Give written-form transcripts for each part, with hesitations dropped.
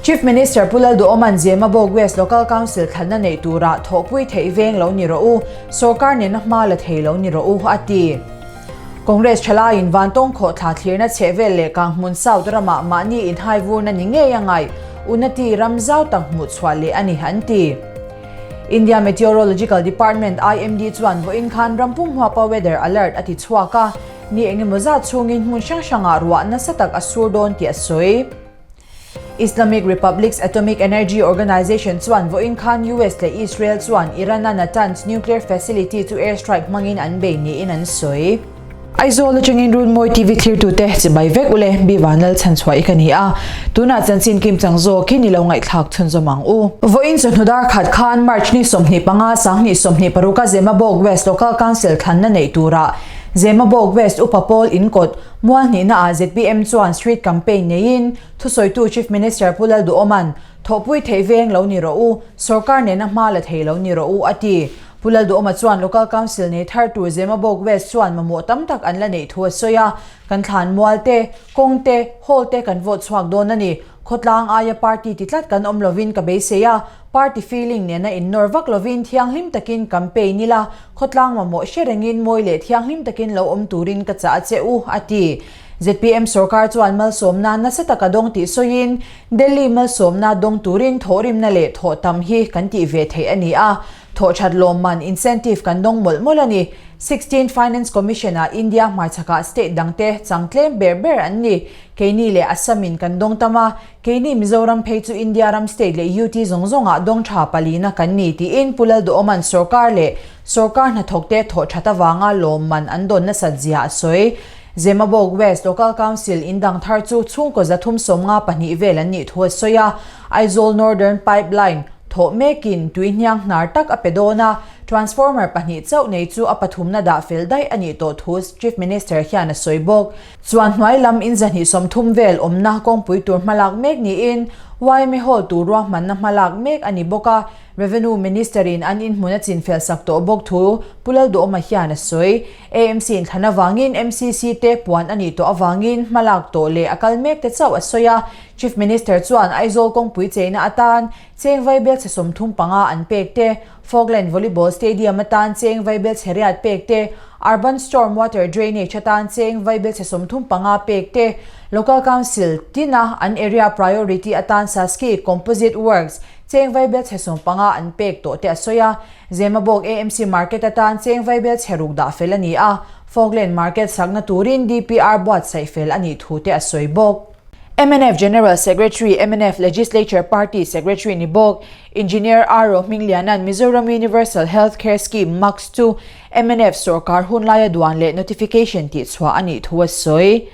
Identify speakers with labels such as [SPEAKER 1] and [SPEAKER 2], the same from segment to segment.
[SPEAKER 1] Chief Minister Pu Lalduhawma'n Zemabawk West Local Council thlanna neih turah thawhpui theih veng lo ni rawh u, sorkar nena hma la thei lo ni rawh u, a ti. Congress thalaiin Vantawng khawhthla thlirna chhehvel leh Kanghmun South ramah mahni inhaivurna ni ngei a ngaih, Unati ram zau tak hmuh chhuah leh a ni, an ti. India Meteorological Department, IMD, chuan vawiin khan rampum huapa weather alert a ti chhuak a, ni engemaw zat chhungin hmun hrang hrangah ruah nasa tak a sur dawn tih a sawi. Islamic Republic's Atomic Energy Organization chuan vawiin khan US leh Israel chuan Iran-a Natanz nuclear facility chu airstrike hmangin an bei niin an sawi. Aizawl atangin Runmawi TV thlirtute chibai vek ule, Bi Vanlal chhanchhuah i ka ni a, tunah chanchin kim chang zawk hi ni lo ngaihthlak chhunzawm ang u. Vawiin chawhnu dar khat khan March ni 25, 2026 a Zemabawk West Local Council thlanna neih turah Zemabawk West Upa Pawl inkawt mual hnihna ah zpm chuan street campaign neiin thusawitu Chief Minister Pu Lalduhawma'n thawhpui theih veng lo ni rawh u, sorkar nena hma la thei lo ni rawh u a ti. Pu Lalduhawma chuan Local Council nei thar tur Zemabawk West chuan mamawh tam tak an la neih thu a sawi a, Kan thlan mual te, kawng te, hall te kan vote chhuak dawn a ni. Khawtlang aia party ti tlat kan awm lovin ka beisei a, party feeling nena innawr vak lovin thianghlim takin campaign ila, khawtlang mamawh hre rengin mawi leh thianghlim takin lo awm turin ka chah a che u, a ti. Zpm sorkar chuan malsawmna nasa taka dawng tih sawiin, Delhi malsawmna dawng turin thawhrimna leh thawh tam hi kan tih ve theih a ni a, Thawhṭhat lawmman incentive kan dawng mawlh mawlh a ni. Sixteenth Finance Commission-ah India hmarchhakah state dangte chang tlem ber ber an ni. Keini leh Assam-in kan dawng tam a, keini Mizoram phei chu India ram state leh UT zawng zawngah dawng ṭha palina kan ni tiin Pu Lalduhawma'n sorkar leh sorkar hnathawkte thawhṭhat avanga lawmman an dawn nasat zia a sawi. Zemabawk West Local Council in dang thar chu chhungkaw 352 vel an nih thu a sawi a, Aizawl Northern Pipeline, Thawh mekin tui hniang hnar tak a pe dawn a, transformer pahnih chauh nei chu a pathumna dah fel daih a nih tawh thu Chief Minister hian a sawi bawk. Chuan hnuai lam in 230 vel awmna kawngpui tur hmalak mek niin yma Hall tur ruahmanna hmalak mek a ni bawk a, Revenue Minister in an inhmun a chinfel sak tawh bawk thu Pu Lalduhawma hian a sawi. AMC inthlan avangin MCC te puan a nih tawh avangin hmalak tawh leh a kal mek te chauh a sawi a, Chief Minister chuan Aizawl kawngpui cheina atan Cheng vaibelchhe 35 an pek te, Falkland Volleyball Stadium atan cheng vaibelchhe riat pek te, Urban Storm Water Drainage atan cheng vaibelchhe 35 pek te, Local Council tina an area priority atan Saski Composite Works cheng vaibelchhe 15 an pek tawh te a sawi a. Zemabawk AMC Market atan cheng vaibelchhe ruk dah fel a ni a, Falkland Market sakna turin DPR buatsaih fel a nih thu te a sawi bawk. Mnf General Secretary, mnf Legislature Party Secretary ni bawk, Engineer R. Rohmingliana'n Mizoram Universal Health Care Scheme, MUCS, chu mnf sorkar hunlaia duan leh notification tihchhuah a nih thu a sawi.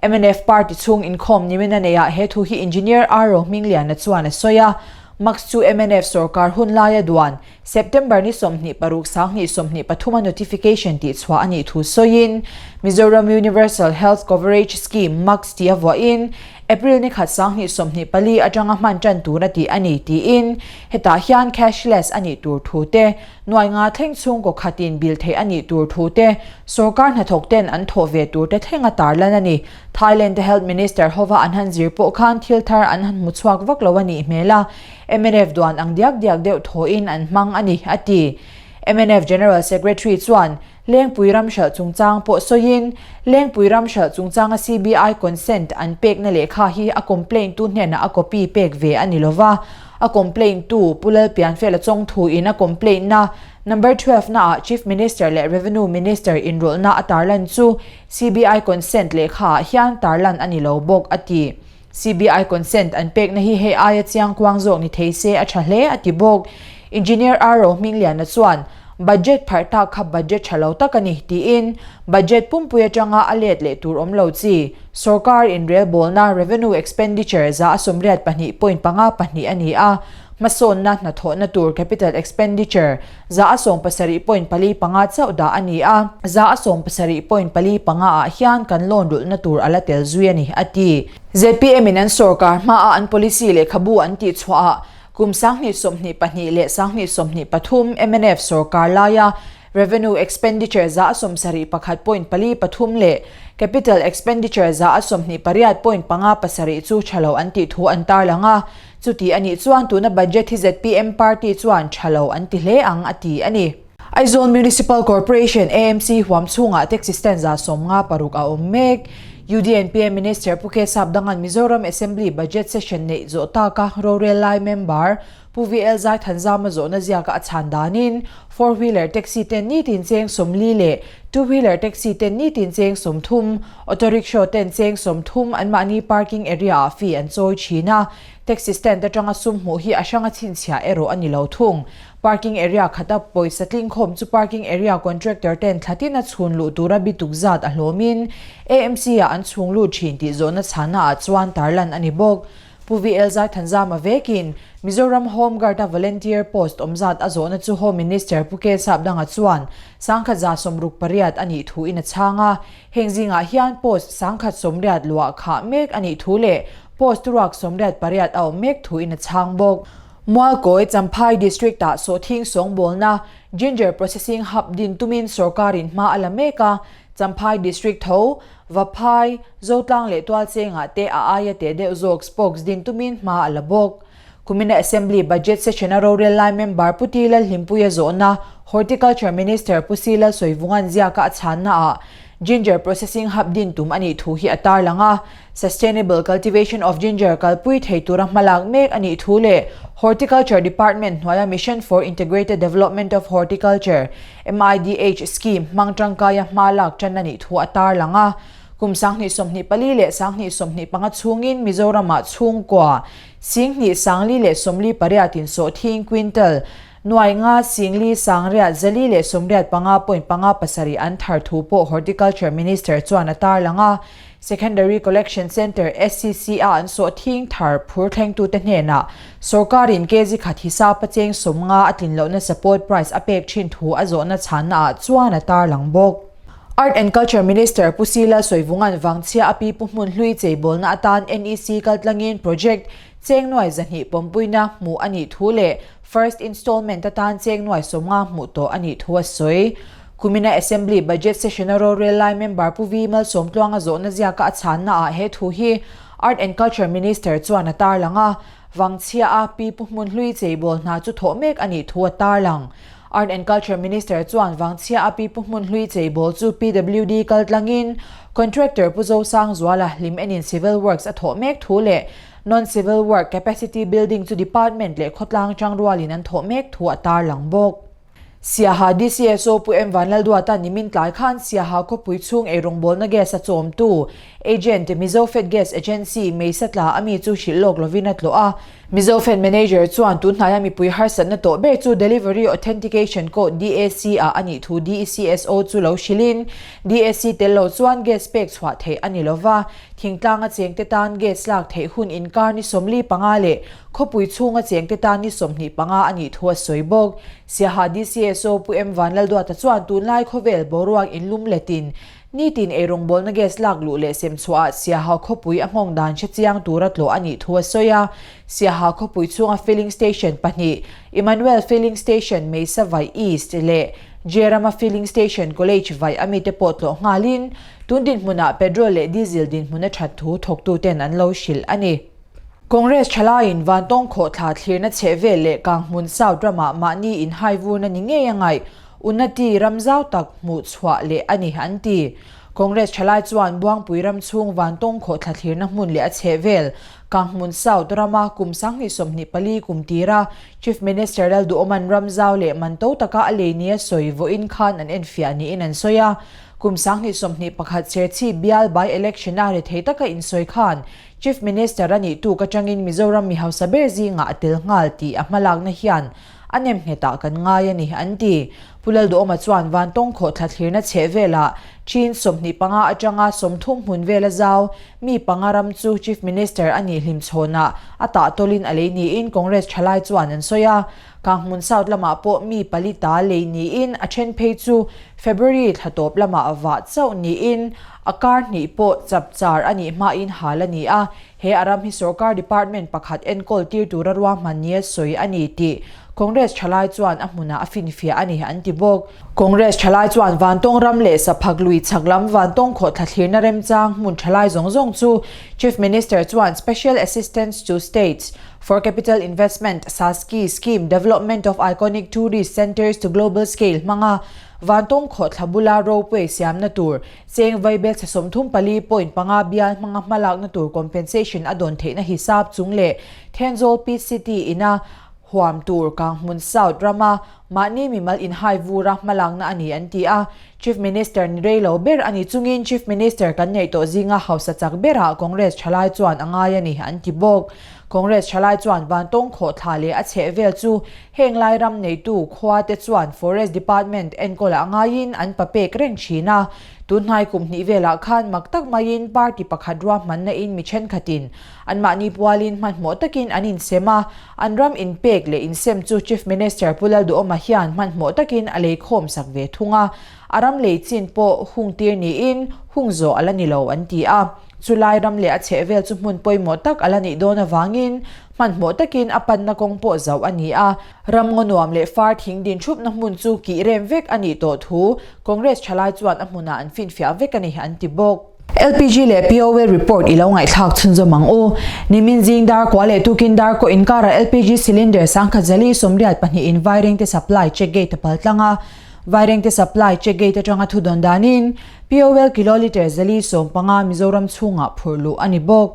[SPEAKER 1] Mnf party chhung inkhawm nimin a neihah he thu hi Engineer R. Rohmingliana chuan a sawi a, MUCS chu mnf sorkar hunlaia duan September ni 26 2023 a notification tihchhuah a nih thu sawiin, Mizoram Universal Health Coverage Scheme, MUCS, tih a vuahin April ni khat 2024 atanga hman tan tur a tih a ni tiin, hetah hian cashless a nih tur thu te, nuai nga thleng chhungkaw khatin bill theih a nih tur thu te, sorkar hnathawk ten an thawh ve tur te thleng a tarlan a ni. Thailand-a Health Minister hova an han zir pawh khan thil thar an han hmu chhuak vak lo a nih hmel a, Mnf duan ang diak diak deuh thawhin an hmang a ni, a ti. Mnf General Secretary chuan Lengpui ram hralh chungchang pawh sawiin, Lengpui ram hralh chungchanga CBI consent an pekna lehkha hi a complaint tu hnenah a copy pek ve a ni lova, a complaint tu Pu Lalpianfela Chawngthu in a complaint na number 12 na ah Chief Minister leh Revenue Minister inrawlhna a tarlan chu CBI consent lehkha ah hian tarlan a ni lo bawk, a ti. CBI consent an pekna hi hei aia chiang kuang zawk ni thei se a tha hle a ti bawk. Engineer R Rohmingliana chuan, Budget pharh tak kha budget tha lo tak a ni, tiin budget pumpui atanga a let leh tur awm lo chi sorkar inrelbawlna revenue expenditure 84.52 a ni a, hmasawnna hnathawhna tur capital expenditure 17.45 chauh dah a ni a, 17.45 ah hian kan loan rulhna tur a la tel zui a ni, a ti. Zpm in an sorkar hmaa an policy lehkhabu an tihchhuahah kum 2022 leh 2023 mnf sorkar laia revenue expenditure 71.43 leh capital expenditure 28.57 chu tha lo an tih thu an tarlang a. Chuti a nih chuan tuna budget hi zpm party chuan tha lo an ti hle ang, a ti a ni. Aizawl Municipal Corporation, AMC, huam chhungah taxi stand 56 a awm mek. UDNPA Minister Pu K Sapdanga'n Mizoram Assembly Budget Session neih zawh taka rorel lai member Pu VL Zaithanzama zawhna ziaka a chhan danin four wheeler taxi ten nitin cheng 40 leh two wheeler taxi ten nitin cheng 30, auto rickshaw ten cheng 30 anmahni parking area ah fee an chawi thin a, taxi stand atanga sum hmuh hi a hranga chhinchhiah erawh a ni lo thung. Parking area khata pawisa tlingkhawm chu parking area contractor ten thlatin a chhun luh tura bituk zat a hlawmin AMC ah an chhung lut thin tih zawhna chhana ah chuan tarlan a ni bawk. Pu VL Zaithanzama vekin Mizoram Home Guard a volunteer post awm zat a zawhna chu Home Minister Pu K Sapdanga chuan 1068 a nih thu in a chhang a. Heng zingah hian post 1080 luah khah mek a nih thu leh post ruak 88 a awm mek thu in a chhang bawk. Mualkawi, Champhai District-ah sawhthing sawngbawlna, Ginger Processing Hub din tumin sorkarin hma a la mek a, Champhai District tho, Vaphai, Zotlang leh Tualchengah te a aia teh deuh zawk spokes din tumin hma a la bawk. Kumina Assembly Budget Session-a rorel lai member Pu Ti Lalhlimpuia zawhna Horticulture Minister Pu Si Lalsawivunga'n ziaka a chhannaah Ginger Processing Hub din tum a nih thu hi a tarlang a. Sustainable Cultivation of Ginger kalpui thei tura hmalak mek a nih thu leh Horticulture Department hnuaia Mission for Integrated Development of Horticulture, MIDH, scheme hmang tangkaia hma lak tan a nih thu a tarlang a. Kum 2024 leh 2025 chhungin Mizoramah chhungkua 2,000 sangli leh 48 in sawhthing quintal Nuai nga 4,000 sangriat 485.57 an thar thu pawh Horticulture Minister chuan a tarlang a. Secondary Collection Centre, SCC, a an sawhthing thar phur thlengtute hnenah sorkarin kg khat hisapa cheng 50 a tlin lohna support price a pek thin thu a zawhna chhannaah chuan a tarlang bawk. Art and Culture Minister Pu Sila Sawivunga'n Vangchhia a pi Pu Hmun Hlui cheibawlna atan NEC kaltlangin project cheng nuai 200 pawmpuina hmuh a nih thu leh First installment atan cheng nuai 50 hmuh tawh a nih thu a sawi. Kumina Assembly Budget Session-a rorel lai member Pu Vi Malsawmtluanga zawhna ziaka a chhannaah he thu hi Art and Culture Minister chuan a tarlang a, Vangchhia a Pi Pu Hmun Hlui cheibawl hna chu thawh mek a nih thu a tarlang. Art and Culture Minister chuan Vangchhia a Pi Pu Hmun Hlui cheibawl chu PWD kaltlangin Contractor Pu Zosangzuala hlim enin Civil Works a thawh mek thu leh Non-civil work capacity building chu department leh khawtlang tangrualin an thawh mek thu a tarlang bawk. Siaha DCSO Pu M Vanlalduata nimin tlai khan Siaha khawpui chhung eirawngbawlna gas a chawmtu agent Mizofed Gas Agency Meisatla a mi chu hrilh lawk lovin a tlawh a. Mizofed manager chuan tunhnaia mipui harsatna tawh ber chu Delivery Authentication Code, DAC, ah a nih thu DCSO chu lo hrilhin DAC tel lo chuan gas pek chhuah theih a ni lova. Thingtlanga chengte tan gas lak theih hun inkar ni 45 leh khawpui chhunga chengte tan ni 25 a nih thu a sawi bawk. Siaha DCSO Pu M Vanlalduata chuan tunlai khawvel boruak inlum letin nitin eirawngbawlna gas lak luh leh sem chhuahah Siaha khawpui a nghawng dan hre chiang tura tlawh a nih thu a sawi a. Siaha khawpui chhunga filling station pahnih, Emmanuel Filling Station Meisa Vaih East leh Jerama Filling Station College Vaih a mite pawh tlawh nghalin, Tun dinhmunah petrol leh diesel dinhmun a that thu thawktuten an lo hrilh a ni. Congress thalaiin Vantawng khawhthla thlirna chheh vel leh Kanghmun South ramah mahni inhai vurna ni ngei a ngaih Unnati ram zau tak hmuh chhuah leh a ni an ti. Congress thalai chuan Buangpui ram chhung Vantawng khawhthla thlirna hmun leh a chheh vel Kanghmun South rama kum 2024 kum tira Chief Minister Lalduhawman ram zau leh man to taka a lei nia sawi vawiin khan an enfiah niin an sawi a. Kum 2021 Serchhip bial by election a rethei taka insawi khan Chief Minister a nih tuk atangin Mizoram mi hausa ber zingah a tel nghal tih a hmalakna hian a nem nghetah kan ngai a ni, an ti. Pu Lalduhawma chuan Vantawng khawhthla thlirna chheh velah chin 25 atanga 30 hmun vela zau mi panga ram chu Chief Minister a nih hlimchhawnah a tahtawlin a lei niin Congress thalai chuan an sawi a. Kanghmun South lamah pawh mi pali ta lei niin a then phei chu February thla tawp lamah vah chauh niin a kar hnih pawh chapchar a nih hmain hal a ni a. He a ram hi sorkar department pakhat enkawl tir tura ruahman nia sawi a ni tih Congress thalai chuan a hmunah a finfiah a ni an ti bawk. Congress thalai chuan Vantawng ram leh Saphak lui chhak lam Vantawng khawhthla thlirna remchang hmun thalai zawng zawng chu Chief Minister chuan Special Assistance to States for Capital Investment, SASCI, Scheme, Development of Iconic Tourist Centres to Global Scale hmanga Vantawng khawhthla bula ropeway siamna tur Cheng vaibel chhe 34.5 bial hmanga hmalakna tur compensation a dawn theihna hisap chung leh Thenzawl Peace City ina huam tur Kanghmun South rama mahni mimal inhai vura hmalakna a ni an ti a. Chief Minister ni rei lo ber a ni chungin Chief Minister kan neih tawh zinga hausa chak berah Congress thalai chuan a ngai a ni an ti bawk. Congress thalai chuan Vantawng khawhthla leh a chhehvel chu heng lai ram neitu khua te chuan Forest Department enkawl ah ngaiin an pa pek reng thin a. Tunhnai kum hnih velah khan mak tak maiin party pakhat ruahmanna in mi thenkhatin anmahni pualin hmanhmawh takin an insem a, an ram inpek leh insem chu Chief Minister Pu Lalduhawma hian hmanhmawh takin a leikhawm sak ve thung a, a ram lei chin pawh hung tir niin hung zawh a la ni lo an ti a. Chulai ram leh a chhehvel chu hmun pawimawh tak a la nih dawn avangin hmanhmawh takin a panna kawng pawh zauh a ni a. Ram ngaw nuam leh far thing din thupna hmun chu kih rem vek a nih tawh thu Congress thalai chuan a hmunah an finfiah vek a ni an ti bawk. LPG leh POL report i lo ngaihthlak chhunzawm ang u. Nimin zing dar kua leh tukin dar kaw inkarah LPG cylinder 1082 in Vairengte supply check gate a pal tlang a. Vairengte supply check gate atanga thu dawn danin POL kilolitre 415 Mizoram chhungah phurh luh a ni bawk.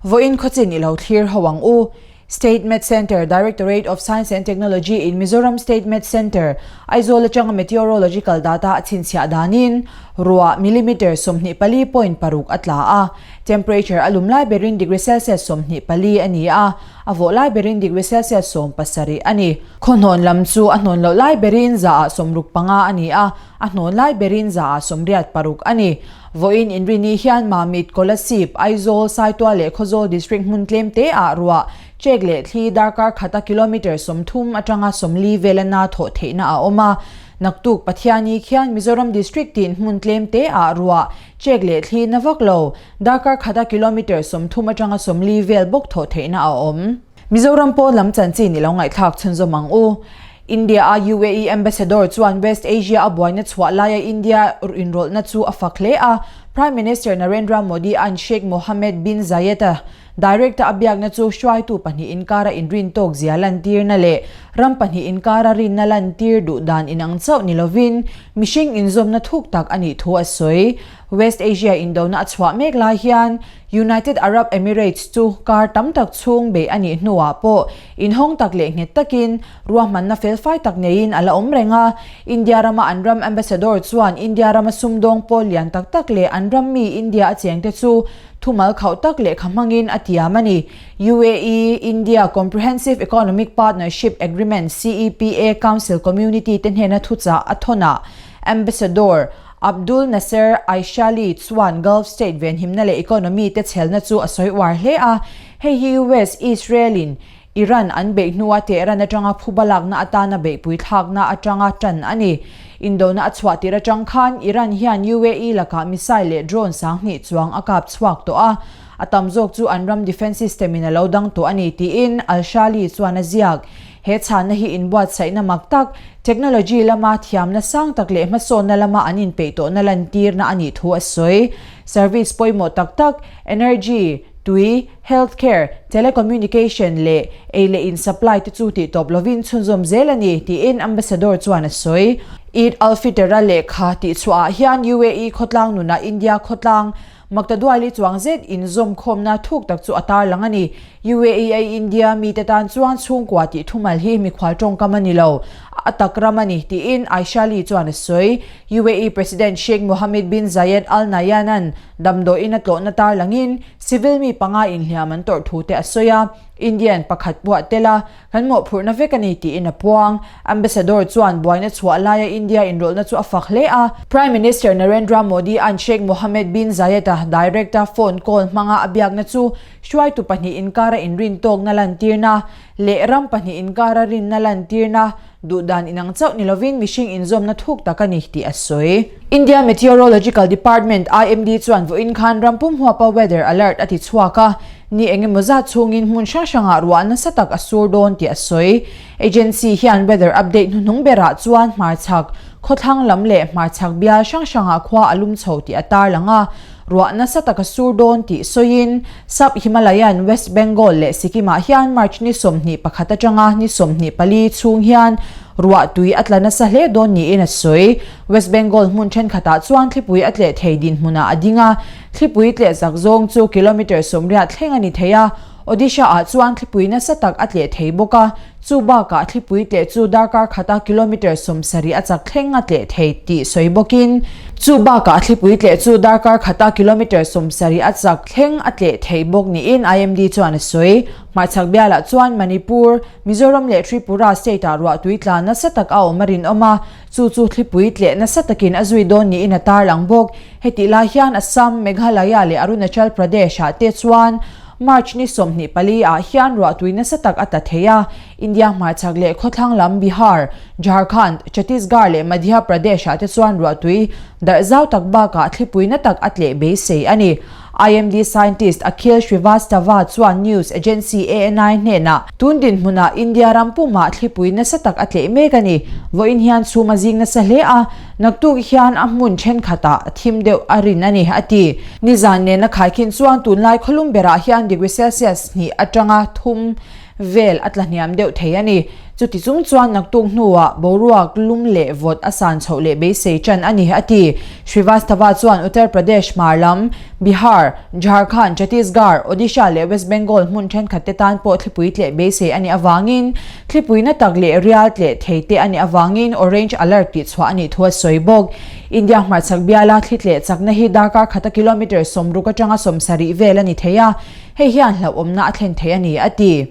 [SPEAKER 1] Vawiin khawchin i lo thlir ho ang u. State Met Centre, Directorate of Science and Technology in Mizoram State Met Centre, Aizawl atanga meteorological data a chhinchhiah danin ruah millimetre 24.6 a tla a. Temperature a lum lai berin degree Celsius 24 a ni a, a vawh lai berin degree Celsius 17 a ni. Khaw hnawn lam chu a hnawn loh lai berin 165 a ni a, a hnawn lai berin 86 a ni. Vawiin inrini hian Mamit, Kolasib, Aizawl, Saitual leh Khawzawl District hmun tlem te ah ruah, chek leh thli darkar khata kilometre 30 atanga 40 vela na thawh theihna a awm a. Naktuk Pathiani khian Mizoram District tin hmun tlem te ah ruah, chek leh thli na vak lo, darkar khata kilometre 30 atanga 40 vel bawk thawh theihna a awm. Mizoram pawn lam chanchin i lo ngaihthlak chhunzawm ang u. India a UAE Ambassador chuan West Asia a buaina chhuah laia India inrawlhna chu a fak hle a, Prime Minister Narendra Modi a'n Sheikh Mohammed bin Zayed a direct a biakna chu hruaitu pahnih inkara inrintawk zia lantirna leh ram pahnih inkara rinna lantir duh dan inang chauh ni lovin mihring inzawmna thuk tak a nih thu a sawi. West Asia indona a chhuah mek lai hian United Arab Emirates chu kar tam tak chhung beih a nih hnuah pawh inhawng tak leh nghet takin ruahmanna felfai tak neiin a la awm reng a. India rama an ram ambassador chuan India rama sumdawng pawl lian tak tak leh an ram mi India a chengte chu thumal khauh tak lehkha hmangin a tiam a ni. UAE, India Comprehensive Economic Partnership Agreement, CEPA, Council Community te hnena thuchah a thawnah Ambassador Abdul Nasser Aishali chuan Gulf state venhimna leh economy te chhelna chu a sawi uar hle a, hei hi US, Israel in Iran an beih hnua Tehran atanga phuba lakna atana beihpui thlakna atanga tan a ni. Indona a chhuah tir atang khan Iran hian UAE lakah missile leh drone 2000 chuang a kap chhuak tawh a, a tam zawk chu an ram defence system in a lo dang tawh a ni tiin Alshali chuan a ziak. He chhanna hi inbuatsaihna mak tak, technology lama thiamna sang tak leh hmasawnna lama an inpeih tawhna lantirna a nih thu a sawi. Service pawimawh tak tak, energy, tui, healthcare, telecommunication leh ei leh in supply te chu tihtawp lovin chhunzawm zel a ni, tiin Ambassador chuan a sawi. Eid al-Fitr-a lehkha tihchhuahah hian UAE khawtlang nunah India khawtlang Maktaduaili chuang zet inzawmkhawmna thuk tak chu a tarlang a ni. UAE ai India mite tan chuan chhungkua tih thumal hi mikhual tawngkam a ni lo, a tak ram a ni, tiin Aishali chuan a sawi. UAE President Sheikh Mohammed bin Zayed Al Nahyan-a'n damdawiin a tlawhna tarlangin civil mi panga inhliam an tawrh thu te a sawi a, Indian pakhat pawh a tel a. Kan mawhphurhna vek a ni tiin a puang. Ambassador chuan buaina chhuah laia India inrawlhna chu a fak hle a. Prime Minister Narendra Modi-a'n Sheikh Mohammed bin Zayed-a direct-a phone call hmanga a biakna chu hruaitu pahnih inkara inrintawkna lantirna leh ram pahnih inkara rinna lantirna duhdan inang chauh ni lovin mihring inzawmna thuk tak a ni tih a sawi. India Meteorological Department, IMD, chuan vawiin khan ram pum huapa weather alert. alert a ti chhuak a, ni eng emaw zat chhungin hmun hrang hrangah ruah nasa tak a sur dawn tih a sawi. Agency hian weather update hnuhnung berah chuan hmarchhak, khawthlang lam leh hmarchhak bial hrang hrangah khua a lum chho tih a tarlang a, ruah nasa tak a sur dawn tih sawiin Sub-Himalayan West Bengal leh Sikkim-ah hian March ni 21 atanga ni 24 chhung hian ruah tui a tla nasa hle dawn niin a sawi. West Bengal hmun thenkhatah chuan thlipui a tleh thei dinhmunah a ding a, thlipui tleh zak zawng chu kilometre 80 thleng a ni thei a, Odisha-ah chuan thlipui nasa tak a tleh thei bawk a, chu bakah thlipui tleh chu darkar khata kilometre 70 a chak thleng a tleh thei tih sawi bawkin, chu bakah thlipui tleh chu darkar khata kilometre 70 a chak thleng a tleh thei bawk niin IMD chuan a sawi. Hmarchhak bialah chuan Manipur, Mizoram leh Tripura state-ah ruahtui tla nasa tak a awm a rinawm a, chu chu thlipui tleh nasa takin a zui dawn niin a tarlang bawk. Hetih lai hian Assam, Meghalaya leh Arunachal Pradesh-ah te chuan March ni 24 ah hian ruahtui nasa tak a tla thei a, India hmarchhak leh khawthlang lam Bihar, Jharkhand, Chhattisgarh leh Madhya Pradesh ah te chuan ruahtui darh zau tak bakah thlipui na tak a tleh beisei a ni. IMD scientist Akhil Srivastava chuan news agency ANI hnenah, Tun dinhmunah India ram pumah thlipui nasa tak a tleh mek a ni. Vawiin hian chhum a zing nasa hle a, naktuk hian a hmun thenkhatah a thim deuh a rin a ni, a ti. Nizan nena khaikhin chuan tunlai khawlum berah hian degree Celsius hnih atanga thum vel a tla hniam deuh thei a ni. Chuti chung chuan naktuk hnuah boruak lum leh vawt a san chhoh leh beisei ṭan a ni, a ti. Srivastava chuan Uttar Pradesh hmar lam, Bihar, Jharkhand, Chhattisgarh, Odisha leh West Bengal hmun ṭhenkhat te tan pawh thlipui tleh beisei a nih avangin thlipui na tak leh rial tleh thei te a nih avangin orange alert tihchhuah a nih thu a sawi bawk. India hmarchhak biala thli tleh chakna hi darkar khata kilometre 60 atanga 70 vel a ni thei a, hei hian hlauhawmna a thlen thei a ni, a ti.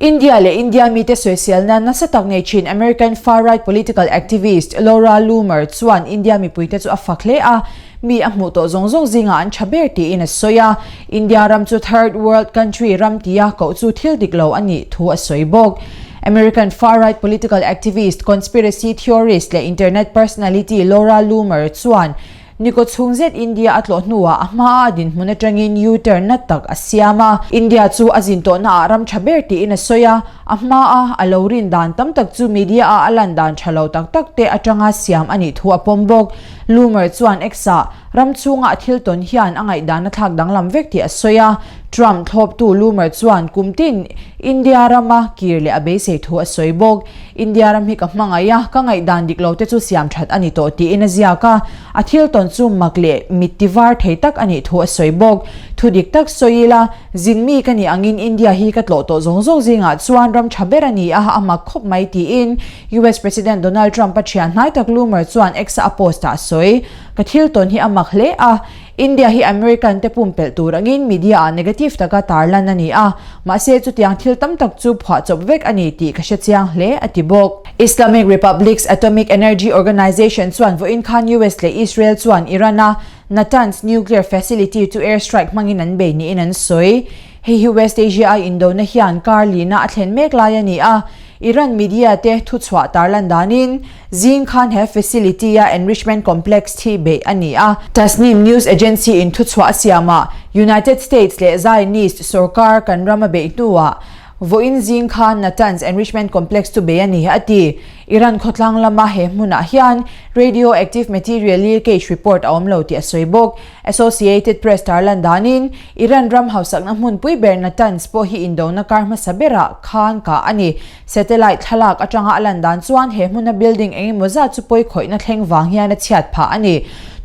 [SPEAKER 1] India leh India mite sawiselna nasa tak nei thin American far-right political activist Laura Loomer chuan India mipuite chu a fak hle a, mi a hmuh tawh zawng zawng zingah an tha ber tiin a sawi a, India ram chu third world country ram tia koh chu thil dik lo a nih thu a sawi bawk. American far-right political activist, conspiracy theorist leh internet personality Laura Loomer chuan Nikaw chhung zet India a tlawh hnuah a hmaa a dinhmun atangin U-turn na tak a siam a. India chu a zin tawhna ah ram tha ber tiin a sawi a, a hmaa a lo rin dan tam tak chu media a a lan dan tha lo tak tak te atanga siam a nih thu a pawm bawk. Loomer chuan X-ah ram chhunga a thil tawn hian a ngaihdan a thlak danglam vek tih a sawi a. Trump thlawptu Loomer chuan kum tin India rama kir leh a beisei thu a sawi bawk. India ram hi ka hmangaih a, ka ngaihdan dik lo te chu siam that a ni tawh tiin a ziak a, a thil tawn chu mak leh mit ti var thei tak a nih thu a sawi bawk. Thu dik tak sawi ila, zin mi ka nih angin India hi ka tlawh tawh zawng zawng zingah chuan ram tha ber a ni a, a mak khawp mai tiin US President Donald Trump a thian hnai tak Loomer chuan X-a a post ah a sawi. Ka thil tawn hi a mak hle a, India hi American te pumpelh tur angin media ah negative taka tarlan a ni a, mahse chutiang thil tam tak chu phuahchawp vek a ni tih ka hre chiang hle, a ti bawk. Islamic Republic's Atomic Energy Organization chuan vawiin khan US leh Israel chuan Iran-a Natanz nuclear facility chu air strike hmangin an bei niin an sawi. Hei hi West Asia-a indona hian kar lina a thlen mek lai a ni a, Iran media te thuchhuah tarlan danin zing khan he facility-a enrichment complex thi beih a ni a. Tasnim news agency in thuchhuah a siamah United States leh Zionist sorkar kan ram a beih hnuah vawiin zing khan Natanz enrichment complex chu bei a ni a ti. Iran khawtlang lama he hmunah hian radioactive material leakage report a awm lo tih a sawi bawk. Associated Press tarlan danin Iran ram hausakna hmunpui ber Natanz pawh hi indona kar hmasa berah khan kah a ni. Satellite thlalak atanga a lan dan chuan he hmuna building eng emaw zat chu pawi khawihna thleng vang hian a chhiat phah a ni.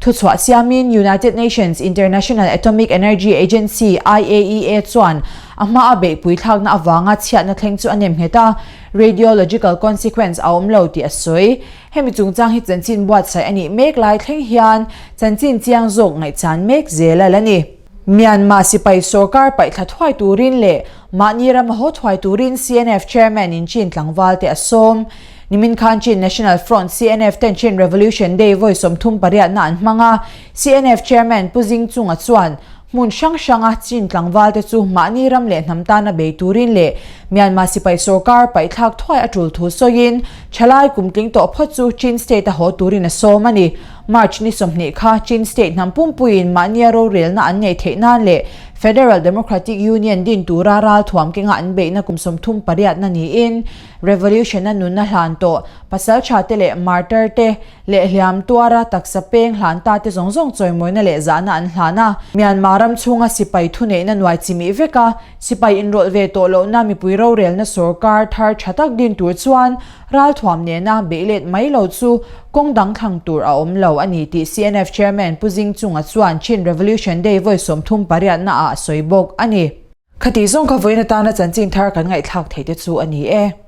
[SPEAKER 1] Thuchhuah siamin United Nations International Atomic Energy Agency, IAEA, chuan a hmaa beihpui thlakna avanga chhiatna thleng chu a nem nghet a, radiological consequence a awm lo tih a sawi. Hemi chungchang hi chanchin buatsaih a nih mek lai thleng hian chanchin chiang zawk ngaihchan mek zel a la ni. Myanmar sipai sorkar paihthla thuai turin leh mahni ram a haw thuai turin CNF chairman in Chin tlangval te a sawm. Nimin khan Chin National Front, CNF, ten Chin Revolution Day vawi 38 na an hmang a, CNF chairman Pu Zing Chunga chuan hmun hrang hranga Chin tlangval te chu mahni ram leh hnam tana bei turin leh Myanmar sipai sorkar paihthlak thuai a tul thu sawiin, thalai kum tling tawh phawt chu Chin State a haw turin a sawm a ni. March ni 20 kha Chin State hnam pumpuiin mahnia rorelna an neih theih nan leh Federal Democratic Union din tura ralthuam kenga an beihna kum 30 pariatna niin Revolution-a nunna hlan tawh pasaltha te leh martyr te leh hliam tuara taksa peng hlan ta te zawng zawng chawimawina leh zahna an hlan a. Myanmar ram chhunga sipai thuneihna nuai chimih vek a, sipai inrawlh ve tawh lohna mipui rorelna sorkar thar tha tak din tur chuan ralthuam nena beih let mai lo chu kawng dang thlang tur a awm lo a ni tih CNF Chairman Pu Zing Chunga chuan Chin Revolution Day vawi 38 naah a sawi bawk a ni. Khatih zawng kha vawiin atana chanchin thar kan ngaihthlak theih te chu a ni e.